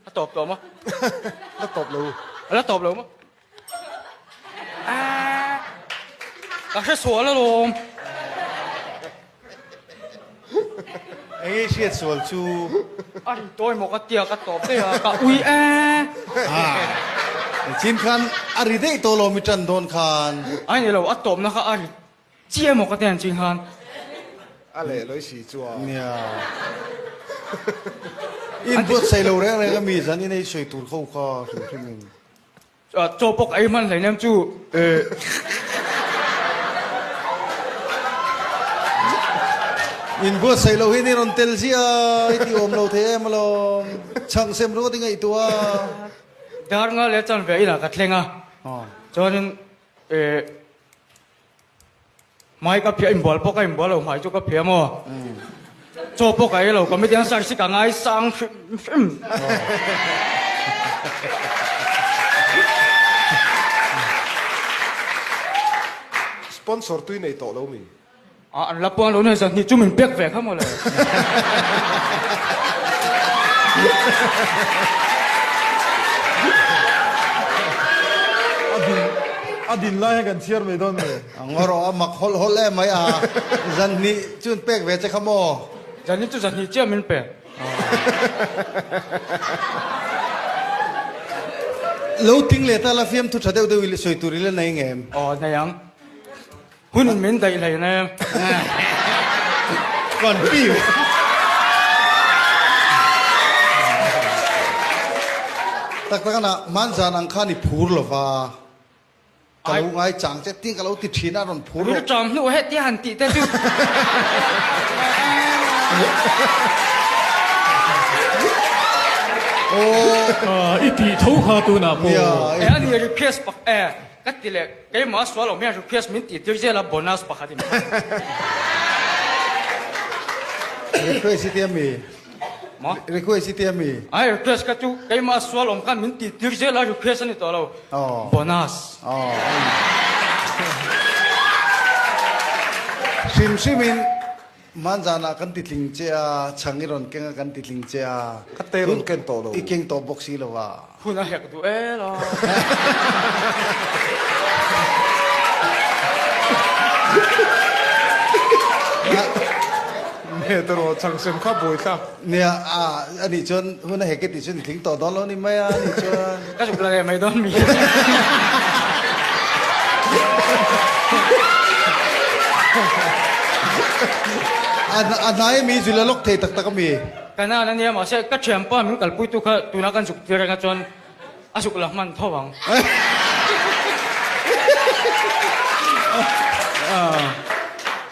A tawp tawh maw? La tawp lo. A la tawp lo maw? Ka hre sual alawm. Eng nge hriat sual chu? A ri tawi maw ka tia ka tawp daih a, ka ui e. Chin khan a ri daih tawh lo mi tan dawn khan. Ai ni lo, a tawpna kha a ri chiah maw ka tia chin khan. A leh lawi si chuan. Nia. In buatsaih lo reng reng a mi zan in ei sawi tur ho kha hrim hrim in. Chaw pawh ka ei hman hleinem chu In buatsaih loh hian i rawn tel ziah i ti awm lo thei em alawm. Chhang sem rawt i ngaihtuah a. Dar nga leh chan ve inah ka thleng a, chuanin Hmai ka phiah inbual pawh ka inbual lo hmai chu ka phiah maw? Chaw pawh ka ei lo comedian search hi ka ngaisang hrim hrim. Sponsor tui nei tawh lo mi? Ah an la puang lo nen zan hnih chu min pek ve kha maw le. A din a din lai hian kan chhiar mai dawn mai. A ngaw rawh a mak hawlh hawlh em mai a, zan hnih chu an pek ve che kha maw? Zan hnih chu zan hnih chiah min pe. Lo ting leh ta la fiamthu tha deuh deuh i sawi tur i la nei ngem? Aw nei ang. Hun min daih hlei nem. Kan pi. Tak tak ana man zan ang khan i phur lova. Ka lo ngai chang che tin ka lo ti thin a rawn phur lo. Ṭam hnu he ti han tih te chu. I tih tho kha tunah pawh. E ani request pak e. Ka ti leh keimah sual awm hian request min tih tir zel a bonus pakhat in. Request i tia mi? Maw? Request i tia mi? Ai request ka chu keimah sual awm khan min tih tir zel a request a ni tawh lo. Bonus. Hrim hrim in Hmanzanah kan ti tling che a, chhang i rawn keng a kan ti tling che a. Ka te rawn ken tawh lo. I keng tawh bawk si lo a. Hun a hek duh e la. Nge te rawh chhang sem kha buai thlak. Nia a anih chuan hun a hek e tih chuan i tling tawh dawn lo ni mai a anih chuan. Ka zuk la leh mai dawn mi. A hnai ami zul a lawk thei tak tak ami? Ka nan ania mahse ka thianpa min kalpui tu kha tuna kan zuk tir reng a chuan a zuk la hman tho ang.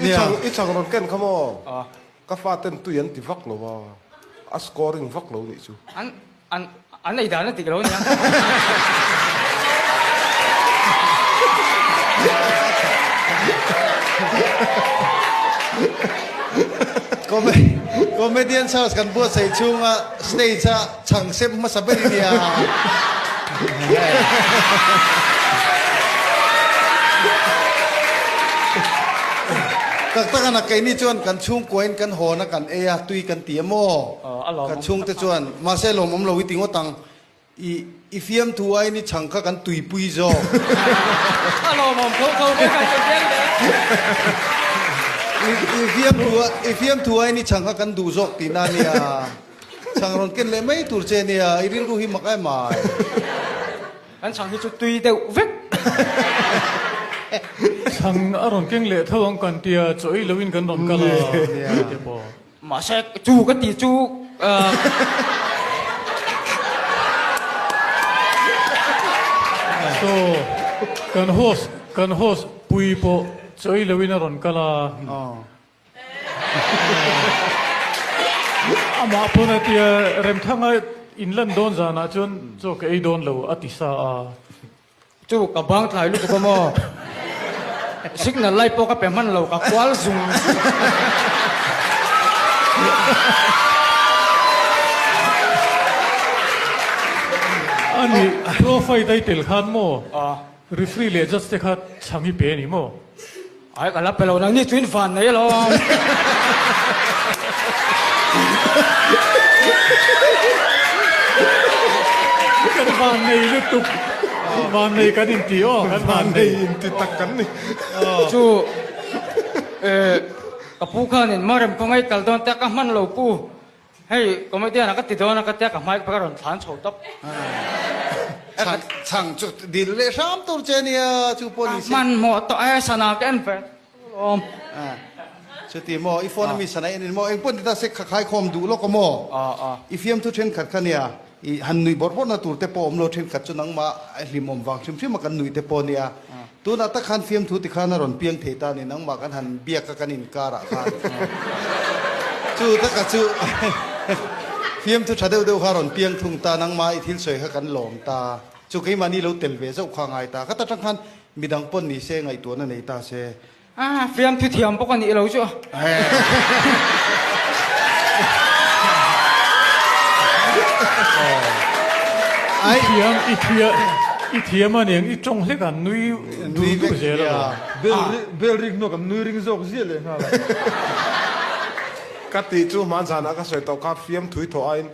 I chhang rawn ken kha maw? Ka faten tui an ti vak lo a, a scoring vak lo nih chu. An an an ei dan a dik lo ania. Comedian search kan buatsaih chhunga stage a chhang sem hmasa ber i nia. Tak tak a keini chuan kan chhungkuain kan hawn a kan ei a tui kan ti a maw? Kan chhungte chuan mahse lawmawm lo i ti ngawt ang i i fiamthu aiin i chhang kha kan tuipui zawk. A lawmawm tho tho vek a kan tel leh. I i fiamthu i fiamthu aiin i chhang kha kan duh zawk tihna a nia. Chhang rawn ken leh mai tur che nia, i rilru hi mak em ai. Kan chhang hi chu tui deuh vek. Chhang a rawn keng leh tho ang kan tia, chaw ei loin kan rawn kal a tih te pawh. Mahse chu ka tih chu So kan host kan host pui pawh chaw ei loin a rawn kal a. Amah pawn a tia, Remthanga in lan dawn zanah chuan chaw ka ei dawn lo a ti sa a. Chu ka bang thlai lutuk a maw? Signal light pawh ka pe hman lo, ka kual zung zung. Ani pro fight a i tel khan maw? Referee leh judge te kha chhang i pe a ni maw? Ai ka la pe lo nang ni chu in van nei alawm. Kan vannei lutuk. Vannei kan inti aw, kan vannei. Vannei inti tak kan ni. Chu eh ka pu khanin Marem khawngaih kal dawn te a ka hman lo pu. Hei comedian a ka ti dawn a ka tia ka hmai ka rawn thlan chho tawp. Chhang chhang chu dil leh hram tur che nia chu pawh ni se. Hmanhmawh tawh e sana ka en ve lawm. Chuti maw i phone ami sana en in maw engpawh ni ta se kha khai khawm duh lawk a maw. I fiamthu thenkhat kha nia i han nuih bawrh bawrh na tur te pawh awm lo thenkhat chu nangmah hlimawm vang hrim hrim a kan nuih te pawh nia. Tunah tak khan fiamthu ti khan a rawn piang thei ta ni, nangmah kan han biak a kan inkar ah khan chu taka chu fiamthu tha deuh deuh kha a rawn piang thung ta, nangmah i thil sawi kha kan lawm ta, chu keimahni lo tel ve zauh kha a ngai ta, khata tang khan midang pawn ni se ngaihtuahna nei ta se. Ah, fiamthu thiam bawk a nih lo chu. I thiam, i thiam, i thiam a niang, i tawng hlek an nui dur dur zel a lawm. Bell bell rik hnuah kan nui ring zawk ziah leh nghal a. Ka tih chu hmanzanah ka sawi tawh kha fiamthui thawh aiin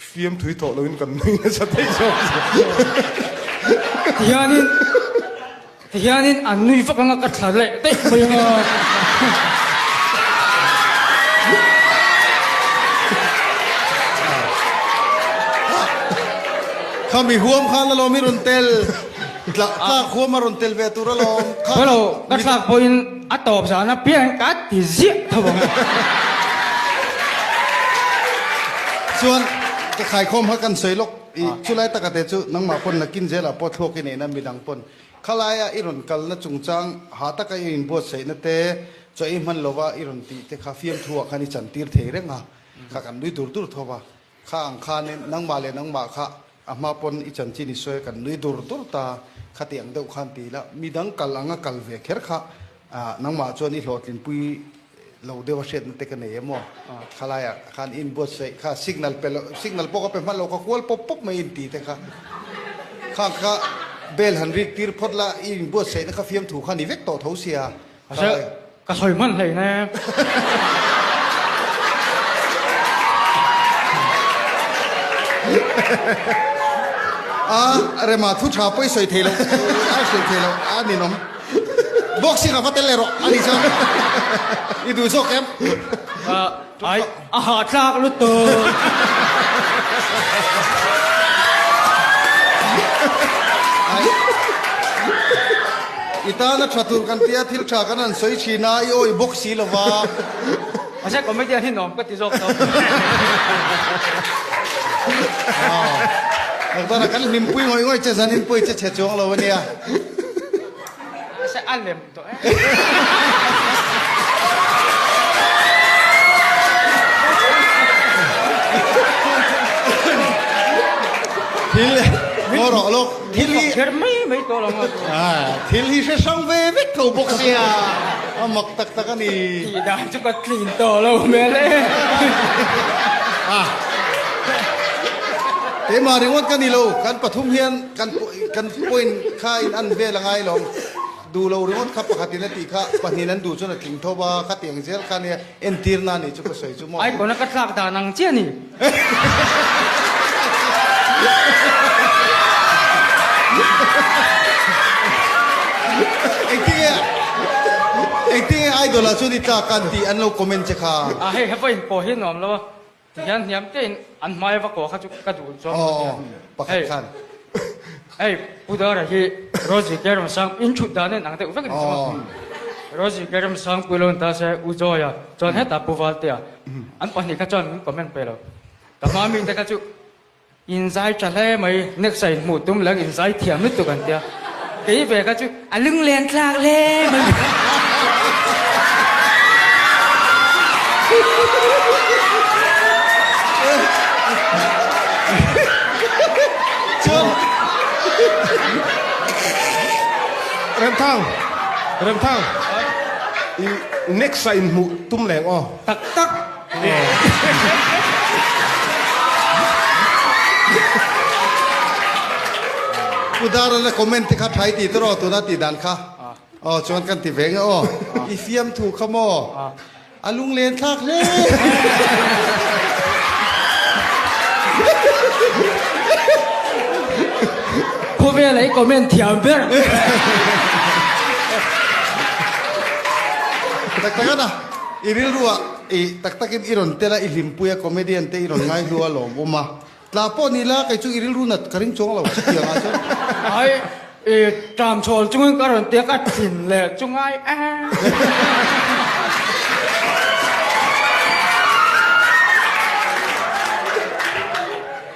fiamthui thawh loin kan nui nasa thei zawk zel. Tihianin Tihianin an nui vak anga ka thla leh daih mai anga. Kha mi huam khan alawm i rawn tel, tlak huam a rawn tel ve tur alawm. Hello, ka thlak pawhin a tawp zan apiang ka ti ziah tho ang. Chuan ka khaikhawm kha kan sawi lawk i chulai taka te chu nangmah pawn nakin zelah pawh thluak i neihna midang pawn Khalaia i rawn kalna chungchang ha taka i inbuatsaihna te, chaw ei hman lova i rawn tih te kha fiamthu ah khan i chantir thei reng a, kha kan nui dur dur tho va. Kha ang khanin nangmah leh nangmah kha a hma pawn i chanchin i sawi a kan nui dur dur ta, khati ang deuh khan ti ila, midang kal anga kal ve kher kha nangmah chuan i hlawhtlinpui lo deuh a hriatna te ka nei em aw? Khalaiah khan in buatsaih kha signal pe lo, signal pawh ka pe hman lo, ka kual pawp pawp mai in ti te kha. Khang kha bell han rik tir phawt la, i in buatsaihna kha fiamthu kha ni vek tawh tho sia. Mahse, ka sawi hman hlei ne. A, Rema thu tha pawh i sawi thei lo, a sawi thei lo, a ninawm. Boxing a va tel leh rawh a nih chuan i duh zawk em? Ai, a hahthlak lutuk. Ai, i tana tha tur kan tia thil tha kan han sawi thin a, i awih bawk si lo va. Mahse comedian hi nuam ka ti zawk tawh. Doctor-a kan hlimpui ngawih ngawih che zanin pawh i che chhe chuang lo a nia. Mahse a lem tawh e. Thil ngaw rawh lawk. Thil hi kher mai mai tawh lo maw? Thil hi hre hrang ve vek tho bawk sia, a mak tak tak a ni. Tih dan chu ka tlin tawh lo hmel e. Keimah ringawt ka ni lo, kan pathum hian kan kan point kha in an vel a ngai lo. Duh lo ringawt kha pakhatin a tih kha pahnihin an duh chuan a tling tho va, kha tiang zel kha nia entirna a nih chu ka sawi chu maw. Icon a ka tlak dan ang chiah a ni. Engtinge engtinge idol ah chuan i tlak an tih an lo comment che kha. A hei he pawhin pawh hi nuam lo a. Tihian hniam te in an hmai va kawh kha chu ka duh chuan ka tia. Pakhat khan. Hei Pu Dara hi Rosie Keremsang in thut dan in ang deuh vek a ni chu maw. Rosie Keremsang pui lo ni ta se U Joy-a chuan hetah Pu Valtea an pahnih kha chuan min comment pe lo. Ka hma mi te kha chu Inzai tha hle mai, next ah inhmuh tum leh inzai thiam lutuk an tia. Kei ve kha chu a lunglen thlak hle mai. Chuan Remthang, Remthang, i next ah inhmuh tum leng aw. Tak tak. Pu Darana comment te kha thai ti tawh tuna tih dan kha aw chuan kan ti ve nge aw i fiamthu kha maw a lunglen thlak hle. Khawvela i comment thiam ber. Tak tak ana, i rilru ah i tak takin i rawn tel a, i hlimpui a, comedian te i rawn ngaihlu a lawmawm a. Tla pawh ni la, kei chu i rilru nat ka ring chuang lo chutiang ah chuan. Ai, i ṭam chhawl chungin ka rawn tia ka thin leh chu ngai e.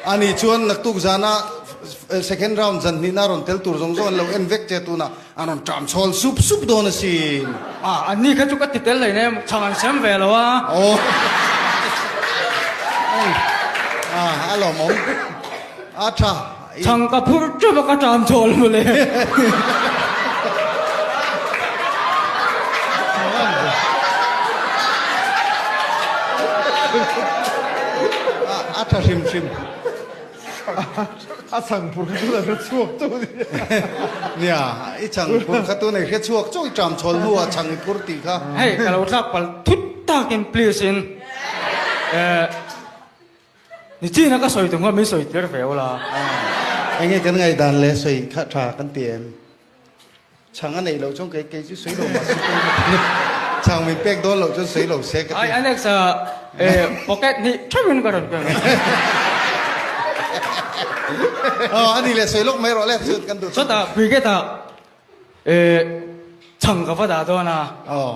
Ani chuan naktuk zana second round zan hnihna rawn tel tur zawng zawng an lo en vek che tunah an rawn ṭam chhawl sup sup dawn asin. Ah, anni kha chu ka ti tel hlei nem, chhang an sem ve lo a. Aw. Ah, a lawmawm. A tha. Chhang ka phur teuh a ka ṭam chhawl mawle. A tha hrim hrim. A chhang phur kha tuna hre chhuak chauh a ni. Nia, i chhang phur kha tuna i hre chhuak chauh i ṭam chhawl hnuah chhang i phur tih kha. Hei, ka lo thlak palh thut takin please in eh Nichina ka sawi tum kha min sawi tir ve ula. Enge kan ngaihdan leh sawi kha tha kan ti em? Chhang a neih loh chuan kei kei chu sawi lo mahse pawi ka ti. Chhang min pek dawn loh chuan sawi lo se ka ti. Ai Alex a pocket hnih theuhin ka rawn pek a. Aw a ni le sawi lawk mai rawh le chuan kan duh. Chutah brigade ah Chhang ka va dah dawn a,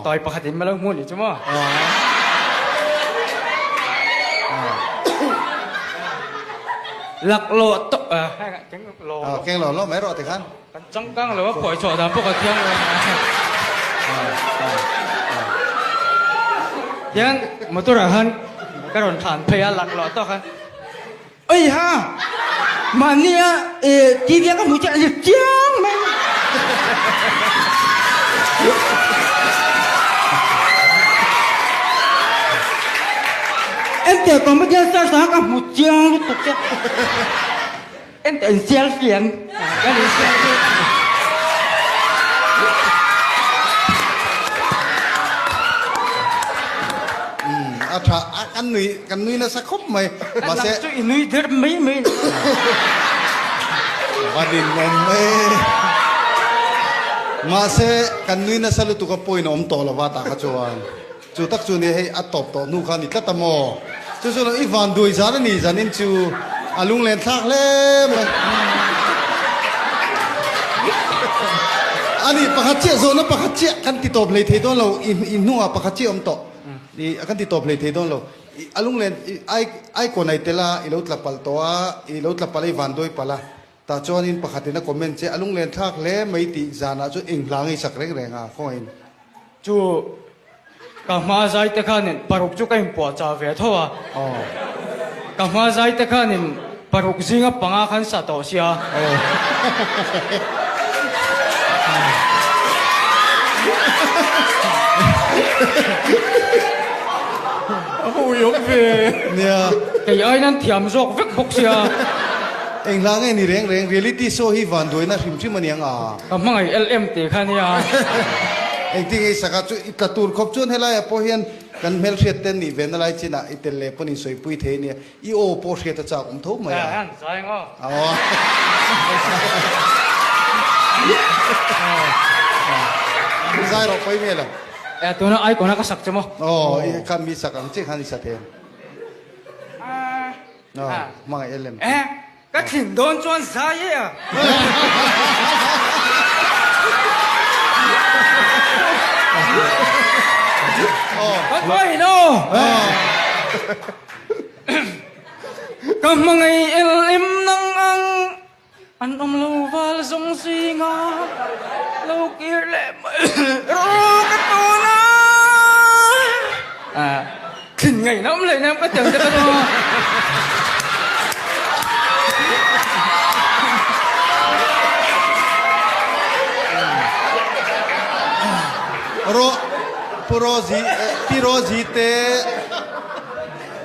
tawi pakhat in malo hmuh nih chu maw? Laklawh tawh keng law keng law law mai rawh tikhan. Kan changkang lo a phawi chhuah dan pawh ka thiang lo. Hian motor ah khan ka rawn thlan phei a laklawh tawh khan. Oi ha! Mahni a TV a ka hmuh chiah a ni chiang mai. Ente comedian search ah ka hmu chiang lutuk che. Ente in selfie an. Kan in selfie. A tha kan nui kan nui nasa khawp mai. Mahse chu i nui der mai mai. Va din awm e. Mahse kan nui nasa lutuk a point a awm tawh lova tah kha chuan chu tak chu nia hei a tawp tawh hnu kha a ni tlat a maw. Chu chu i van duai zan a ni zanin chu a lunglen thlak hle mai. Ani pakhat chiah zawhna pakhat chiah kan ti tawp hlei thei dawn lo i hnungah pakhat chiah awm tawh. I kan ti tawp hlei thei dawn lo. I a lunglen i ai icon ai tel a i lo tla palh tawh a i lo tla palh a i van dawi palh a tah chuanin pakhatin a comment che a lunglen thlak hle mai tih zanah chuan eng hla ngei sak reng reng a khawngaih in. Chu ka hma zai te khanin paruk chu ka inpuah chah ve tho a. Ka hma zai te khanin paruk zinga panga khan sa tawh sia. A ui awm ve. Nia. Kei aiin an thiam zawk vek bawk sia. Eng hla nge ni reng reng reality show hi van duaina hrim hrim a niang a. Ka hmangaih LM tih kha nia. Engtin nge i sak a chu i tla tur khawp chuan helaiah pawh hian kan hmelhriat te an nih ve na lai chinah i tel leh pawn insawi pui thei a nia. I aw pawh hriat a chak awm tho mai a. An zai ngaw. Zai rawh pawi hmel a. E tuna icon a ka sak che maw? Aw i kha mi sak ang chiah khan i sa thei ang. Aw hmangaih em lem. E ka thlin dawn chuan zai e a. Ka hmangaih lo. Ka hmangaih el em nang ang an awm lo val zawng zinga lo kir leh mai rawh ka tun a. Thin ngaihna awm leh nem ka tel te ka dawn. Ro Pu Rozi Pi Rozi te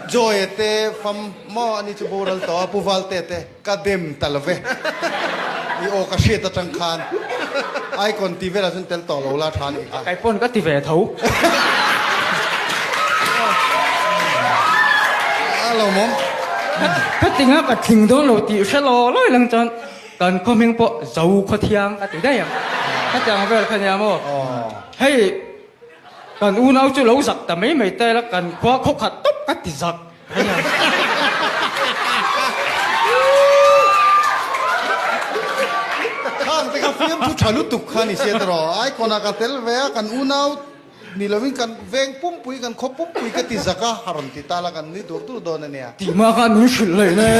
Joy te fam maw ani chu boral tawh a Pu Valte te ka dem ta lo ve i aw ka hriat atang khan icon tih velah chuan tel tawh lo la tha nih kha. Kei pawn ka ti ve tho. A lo mawm. Ka tinga ka thling dawn lo tih hre law lawi lang chuan. Kan khaw hming pawh Zo Khawthiang ka ti daih ang. Hetiang vel kha nia maw? Hei kan unau chu lo zak ta mai mai ta ila kan khua khaw khat tawp ka ti zak. Khang te kha fiamthu tha lutuk kha ni sia tawh. Icon ah ka tel ve a kan unau Ni lovin kan veng pumpui, kan khaw pumpui ka ti zak a, a rawn ti ta la, kan nui dur dur dawn a nia. Tih hma khan min hrilh leh le.